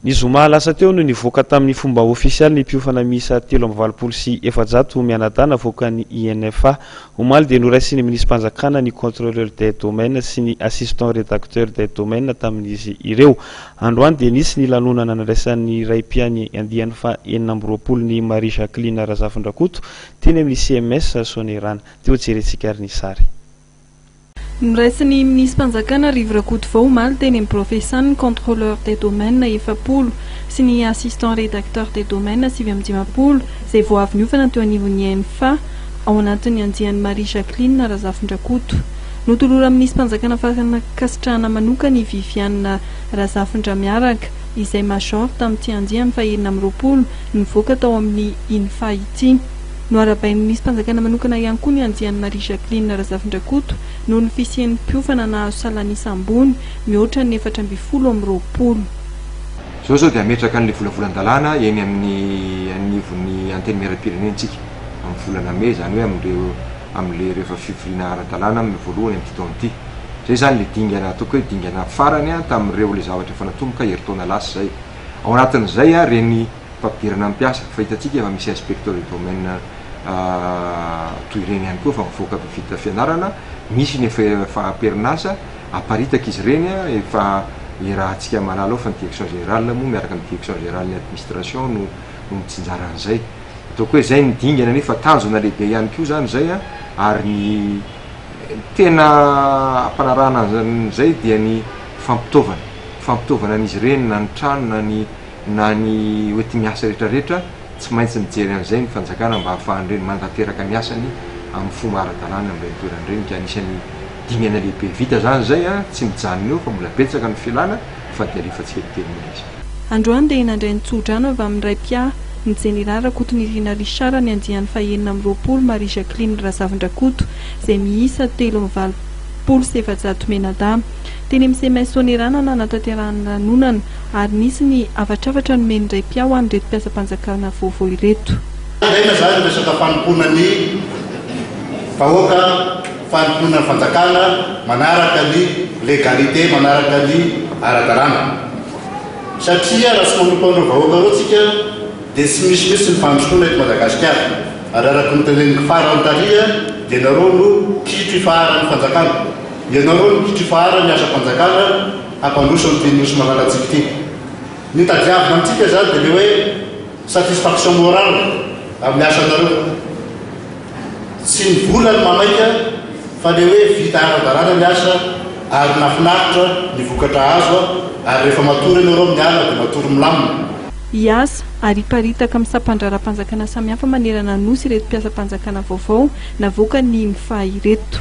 Ny zoma lasa teo no nivoaka tamin'ny fomba ofisialy ny mpiofana miisa 483 mianadahy navoakan'ny INFA. Omaly dia noraisin'ny minisitrim-panjakana ny contrôleur des domaines sy ny assistant rédacteur des domaines tamin'izy ireo. Androany dia nisy ny lanonana nandraisan'ny ray mpiahy andiany faha 26 ny Marie Jacqueline Razafindrakoto teny amin'ny CMS Soanierana. Teo jerentsika ary ny sary. Noraisin'ny minisitrim-panjakana Rivo Rakotovao omaly teny amin'ny birao fiasan'ny contrôleur des domaines 40 sy ny assistant rédacteur des domaines 59 izay vao avy niofana teo anivon'ny INFA ao anatin'ny andian'i Marie Jacqueline Razafindrakoto. Notoloran'ny minisitrim-panjakana fankasitrahana manokana i Viviane Razafindramiaraka izay major tamin'ity andiany faha 26 nivoaka tao amin'ny INFA ity. Noharabain'ny minisitrim-panjakana manokana ihany koa ny andian'i Marie Jacqueline Razafindrakoto noho ny fisian'ny mpiofana nahazo salan'isa ambony mihoatra ny 24. Izao izao dia hametraka an'ilay volavolan-dalàna eny amin'ny anivon'ny Antenimierampirenena isika amin'ny volana mey, izany hoe amin'ireo amin'ilay rehefa fivoriana ara-dalàna amin'ny voalohany amin'ity taona ity. Izay izany ilay dingana ataoko hoe dingana farany tamin'ireo ilay zavatra efa natomboka herintaona lasa izay. Ao anatin'izay ireny fampidirana mpiasa fa hitantsika efa misy inspecteur de domaine toy ireny ihany koa efa mivoaka avy vita fianarana, misy ny efa efa am-perinasa, aparitaka izy ireny efa iarahantsika mahalala ao fa ny direction générale moa miaraka amin'ny direction générale ny administration no no mitsinjara an'izay. Ataoko hoe izay ny dingana nefa tanjona lehibe ihany koa izany izay ary ny tena ampanarahana an'izay dia ny fampitaovana, fampitaovana an'izy ireny na ny trano na ny na ny hoenti-miasa rehetrarehetra, tsy maintsy mijery an'izay ny fanjakana mba hahafahan'ireny manatanteraka ny asany amin'ny fomba ara-dalàna amin'ireny toerana ireny ka anisan'ny dingana lehibe vita izany izay an, tsy mijanona eo fa mbola betsaka ny filàna fa dia alefa tsikelikely moa ilay izy. Androany dia nandray ny tsodrano avy amin'ny ray mpiahy, ny Jeneraly Rakotonirina Richard ny andiany fahenina amby 20 Marie Jacqueline Razavindrakoto izay miisa 483 mianadahy. Teny amin'ny CMS Soanierana nanatanterahany lanonana ary nisy ny hafatrafatra nomen'ny ray mpiahy ho an'ireto mpiasam-panjakana vaovao ireto. Ilaina izany ny resaka fanompoana ny vahoaka, fanompoana ny fanjakana manaraka ny légalité, manaraka ny ara-dalàna. Satria raha tsy manompo an'ireo vahoaka ireo tsika dia tsy misy mihitsy ny fandrosoana eto Madagasikara. Ary araka ny noteneniko farany tary dia ianareo no kitro ifaharan'ny fanjakana. Ianareo no kitro ifaharan'ny asam-panjakana hampandroso an'ity Nosy malalantsika ity. Ny tadiavina amintsika izany dia ilay hoe satisfaction morale amin'ny asanareo. Tsy ny vola no mamaika fa ilay hoe vita ara-dalàna ny asa ary nahafinaritra ny vokatra azo ary rehefa matory ianareo amin'ny alina dia matory milamina. Hiasa ary hiparitaka amin'ny sampandraharaham-panjakana samihafa manerana ny Nosy ireto mpiasam-panjakana vaovao navoakan'ny INFA ireto.